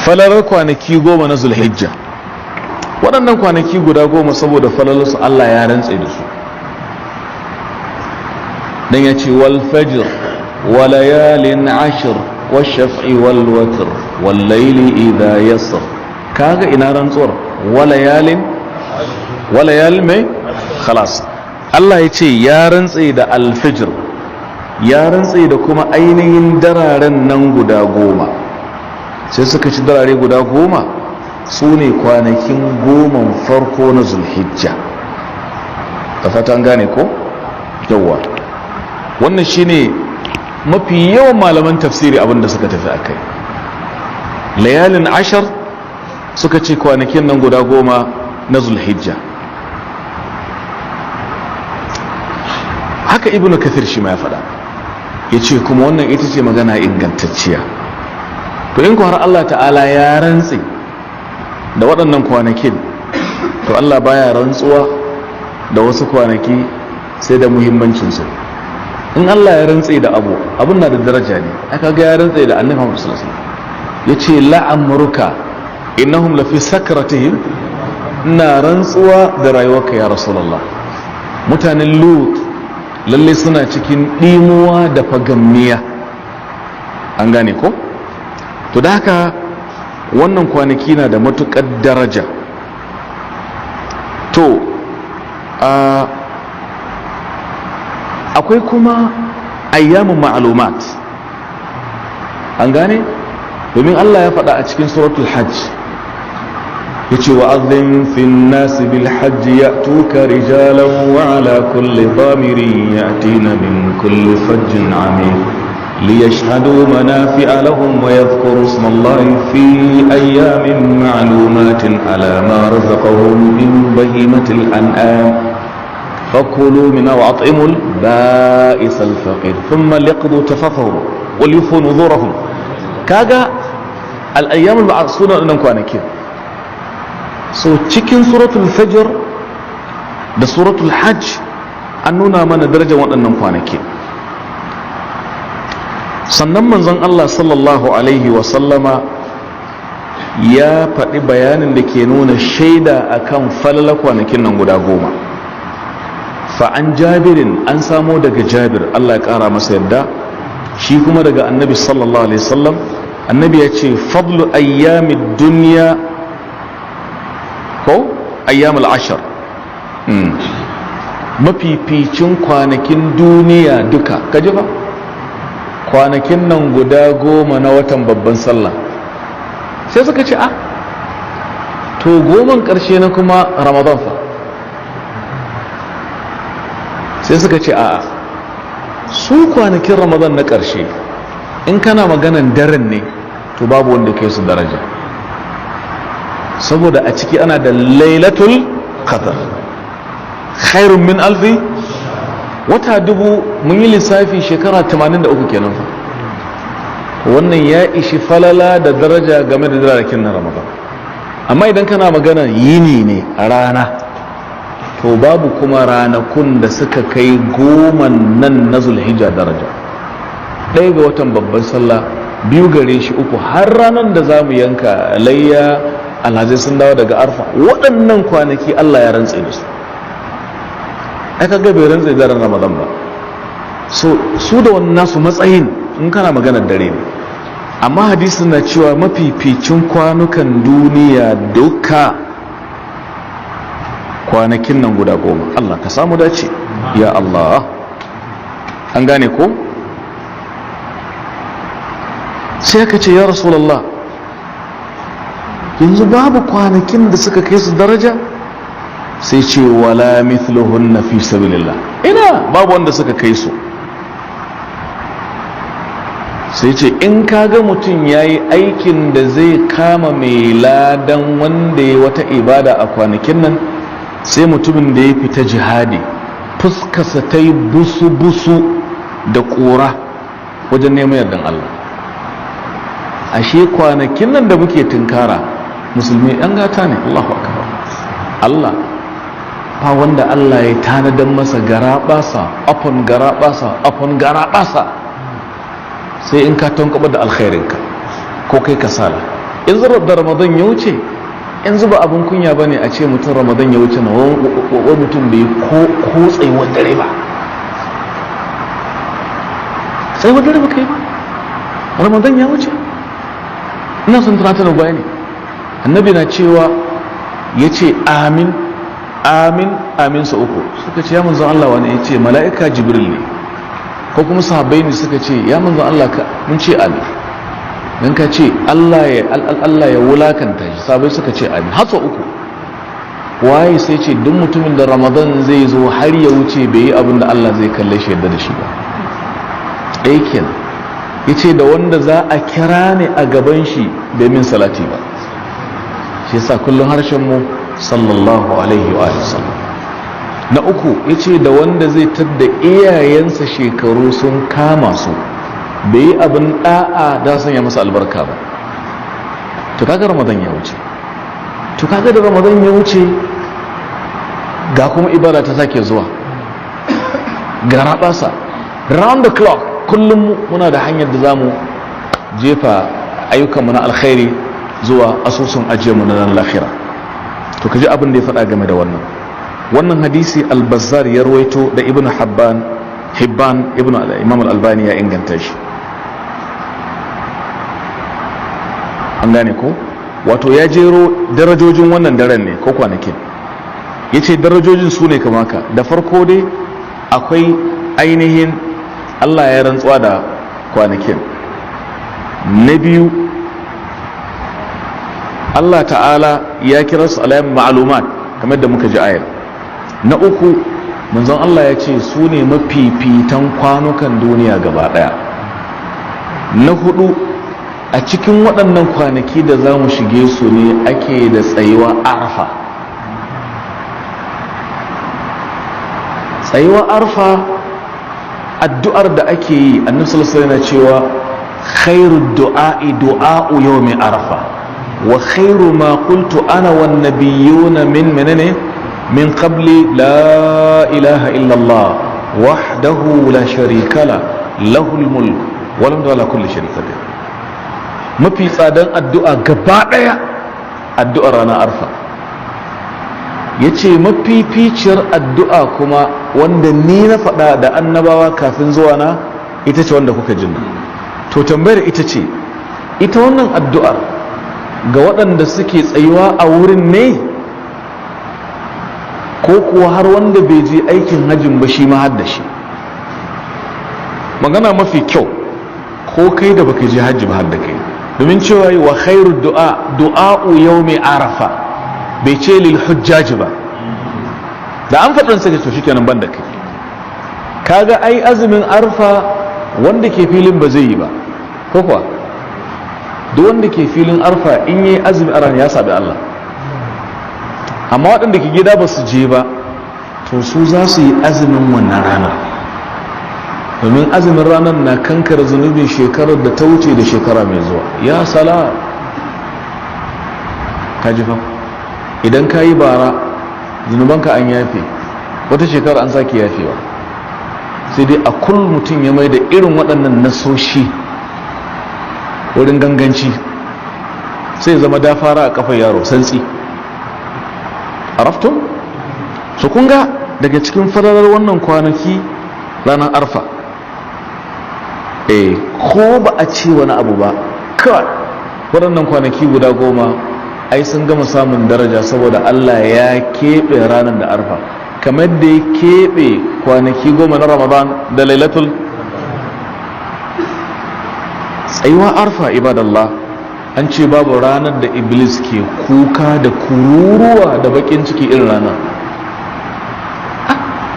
Falalar kwanaki 10 na Zulhijja. Waɗannan kwanaki guda 10, saboda falalarsu Allah ya rantse da su, dan ya ce: والفجر وليال عشر والشفع والوتر والليل إذا يسر. Kaga ina rantsuwar? وليال، وليال mai خلاص. Allah ya ce ya rantse da alfijir, ya rantse da kuma ainihin dararen nan guda 10. Sai suka ci darare guda 10 su ne kwanakin 10n farko na Zulhijja. Da fata an gane ko? Yawwa, wannan shine mafi yawan malaman tafsiri abinda suka tafi akai. ليال عشر suka ce kwanakin nan guda 10 na Zulhijja. Haka Ibnu Kathir shi ma ya faɗa, ya ce kuma wannan ita ce magana ingantacciya. To, in har Allah Ta'ala ya rantse da waɗannan kwanakin, to Allah baya rantsuwa da wasu kwanaki sai da muhimmancinsu. In Allah ya rantse da abu, abun na da daraja ne. Aka ga ya rantse da Annabi Muhammad sallallahu alaihi wasallam, yace: لعمرك إنهم لفي سكرتهم. Ina rantsuwa da rayuwarka ya Rasulullah, mutanen Lut lalle suna cikin ɗimuwa da fagamniya. An gane ko? To, da haka wannan kwanaki na da matuƙar daraja. To, akwai kuma أيام معلومات. An gane? Domin Allah ya faɗa a cikin Suratul Hajj, yace: وأذن في الناس بالحج يأتوك رجالا وعلى كل ضامر يأتين من كل فج عميق ليشهدوا منافع لهم ويذكروا اسم الله في أيام معلومات على ما رزقهم من بهيمة الأنعام، فكلوا منها وأطعموا البائس الفقير، ثم ليقضوا تفثهم وليوفوا نذورهم. Kaga الأيام المعلومات nan, kwanakin. So cikin Suratul Fajr da Suratul Hajj an nuna mana darajar waɗannan kwanaki. Sannan manzon Allah sallallahu alaihi wasallama ya faɗi bayanin da ke nuna shaida akan falala kwanakin nan guda 10. فعن جابر, an samo daga Jabir, Allah ya ƙara masa yadda, shi kuma daga Annabi sallallahu alaihi wasallam, Annabi ya ce: فضل أيام الدنيا ko أيام العشر. Mafificin kwanakin duniya duka, kaji ba, kwanakin nan guda 10 na watan babban sallah. Sai suka ce: "A to, 10n ƙarshe na kuma Ramadan fa?" Sai suka ce: "A'a, su kwanakin Ramadan na ƙarshe, in kana maganan daren ne, to babu wanda kai su daraja, saboda a ciki ana da Lailatul Qadr خير من ألف." Wata 1000, mun yi lissafi, shekara 83 kenan fa. Wannan ya ishi falala da daraja game da dararakin na Ramadan. Amma idan kana magana yini ne a rana, to babu kuma ranakun da suka kai 10n nan na Zulhijja daraja: 1 ga watan babban sallah, 2 gare shi, 3, har ranar da za mu yanka layya, alhazai sun dawo daga Arfa. Waɗannan kwanaki Allah ya rantse da su. Ai kaga bai rantse da ran Ramadan ba. So su da wannan nasu matsayin in kana maganar dare ne. Amma hadisin na cewa mafificin kwanukan duniya duka kwanakin nan guda 10. Allah ka samu dace, ya Allah. An gane ko? Sai aka ce: "Ya Rasulallah, yanzu babu kwanakin da suka kai su daraja?" Sai ce: ولا مثلهن في سبيل الله. Ina, babu wanda suka kai su. Sai ce in kaga mutum ya yi aikin da zai kama mai ladan wanda ya wata ibada a kwanakin nan, sai mutumin da ya fita jihadi, fuskarsa ta yi busu-busu da ƙura wajen neman yardan Allah. Ashe kwanakin nan da muke tunkara, musulmi ɗan gata ne. Allahu akbar. Allah fa, wanda Allah ya tanadan masa garaɓasa upon garaɓasa upon garaɓasa, sai in ka tankabar da alkhairinka ko kai kasala. Yanzu da Ramadan ya wuce, yanzu ba abin kunya bane a ce mutum Ramadan ya wuce na wa mutum bai ko tsayuwar dare ba. Tsayuwar dare ba kai ba, Ramadan ya wuce. Ina son tunatar da bayani, Annabi na cewa, ya ce, "Amin, amin, amin," sa uku. Suka ce, "Ya Manzon Allah, wani?" Ya ce, "Mala'ika Jibril ne ko kuma sahabbai ne." Suka ce, "Ya Manzon Allah, ka mun ce amin dan ka ce Allah ya wulakanta shi." Sahabbai suka ce, "Amin," har sau uku. Waye? Sai ce, duk mutumin da Ramadan zai zo har ya wuce bai yi abin da Allah zai kalle shi yadda da shi ba. Ɗaya kenan. Ya ce, da wanda za a kira ne a gaban shi bai min salati ba. Shi yasa kullum harshen mu sallallahu alaihi wa sallam. Na uku, ya ce, da wanda zai tadda iyayensa shekaru sun kama su bai yi abin da'a da sanya masa albarka ba. To kaga Ramadan ya wuce. To kaga da Ramadan ya wuce, ga kuma ibada ta sake zuwa, ga rabasa round the clock. Kullum muna da hanyar da zamu jefa ayyukanmu na alkhairi zuwa asusun ajiyarmu na nan lahira. To kaji abin da ya faɗa game da wannan hadisi. Al-Bazzar ya rawaito da Ibn Hibban. Ibn Imam Al-Albani ya inganta shi. An gane ko? Wato ya jero darajojin wannan daren ne ko kwanakin. Ya ce darajojin su ne kamaka da farko dai akwai ainihin Allah ya rantsuwa da kwanakin. Na biyu, Allah Ta'ala ya kira su alayan ma'alumat kamar da muka ji ayar. Na uku, Manzon Allah ya ce su ne mafifitan kwanukan duniya gaba daya. Na hudu, a cikin waɗannan kwanaki da za mu shige su ne ake da tsayuwa Arfa. Tsayuwa Arfa, addu'ar da ake yi, Annabi sallallahu alaihi wasallam cewa, "Khairu du'a'i du'a'u yawmi Arfa, wa khairu ma qultu ana wan nabiyyuna min menene min qabli, la ilaha illa Allah wahdahu la sharika la, lahul mulk wa lahu ala kulli shay'in qadir." Mafi tsadan addu'a gaba daya, addu'ar ranar Arfa. Yace mafificiyar addu'a kuma wanda ni na faɗa da annabawa kafin zuwa na, ita ce wanda kuka jinna. To tambayar ita ce, ita wannan addu'ar ga waɗanda suke tsayuwa a wurin ne, ko kuwa har wanda bai je aikin hajjin ba shi ma har da shi? Magana mafi kyau, ko kai da baka je hajji ba har da kai, domin cewa wa khairu du'a du'a'u yawmi Arafa, bai ce lil hujjaji ba. Da an faɗin sai to shikenan, ban da kai. Kaga ai azumin Arfa wanda ke filin ba zai yi ba, ko kuwa? Duk wanda ke filin Arfa in yi azumi a ya sabi Allah. Amma waɗanda ke gida ba su je ba, to su za su yi azumin wannan ranar, domin azumin ranar na kankara zunubin shekarar da ta wuce da shekara mai zuwa. Ya sala ka ji fa, idan ka yi bara zunubanka an yafe, wata shekara an sake yafewa. Sai dai a kul mutum ya mai da irin waɗannan nasoshi wurin ganganci, sai zama dafara a kafar yaro santsi. Araftun su? Kun ga daga cikin falalar wannan kwanaki, ranar Arfa. Eh, ko ba a ce wani abu ba, kawai waɗannan kwanaki guda 10 ai sun gama samun daraja saboda Allah ya keɓe ranar da Arfa, kamar da ya keɓe kwanaki 10 na Ramadan da Lailatul tsayuwa Arfa. Ibadallah, an ce babu ranar da Iblis ke kuka da kururuwa da bakin ciki irin ranar.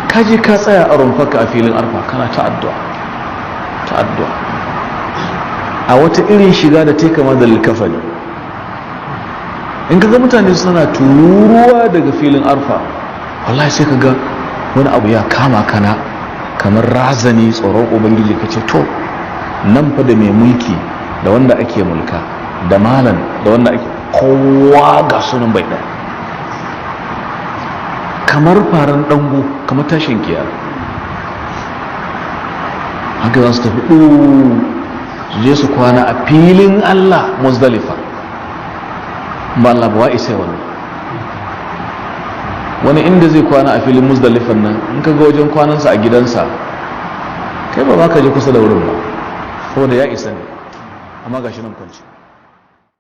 Ka je ka tsaya a rumfarka a filin Arfa, kana ta addu'a, ta addu'a, a wata irin shiga da ta kama da likafani. In ka ga mutane suna tururuwa daga filin Arfa, wallahi sai ka ga wani abu ya kama kana kamar razani, tsoron Ubangiji. Ka ce, to nan fa da mai mulki da wanda ake mulka, da malam da wanda ake, kowa ga sunan bai ɗaya, kamar faran dango, kamar tashin kiyar haka za su tafi. Su je su kwana a filin Allah, Muzdalifa. Ba Allah ba, wa isa wannan? Wani inda zai kwana a filin Muzdalifan nan, in ka ga wajen kwanansa a gidansa, kai ba ka je kusa da wurin ba, saboda ya isa ne. Amma gashi nan kwanci.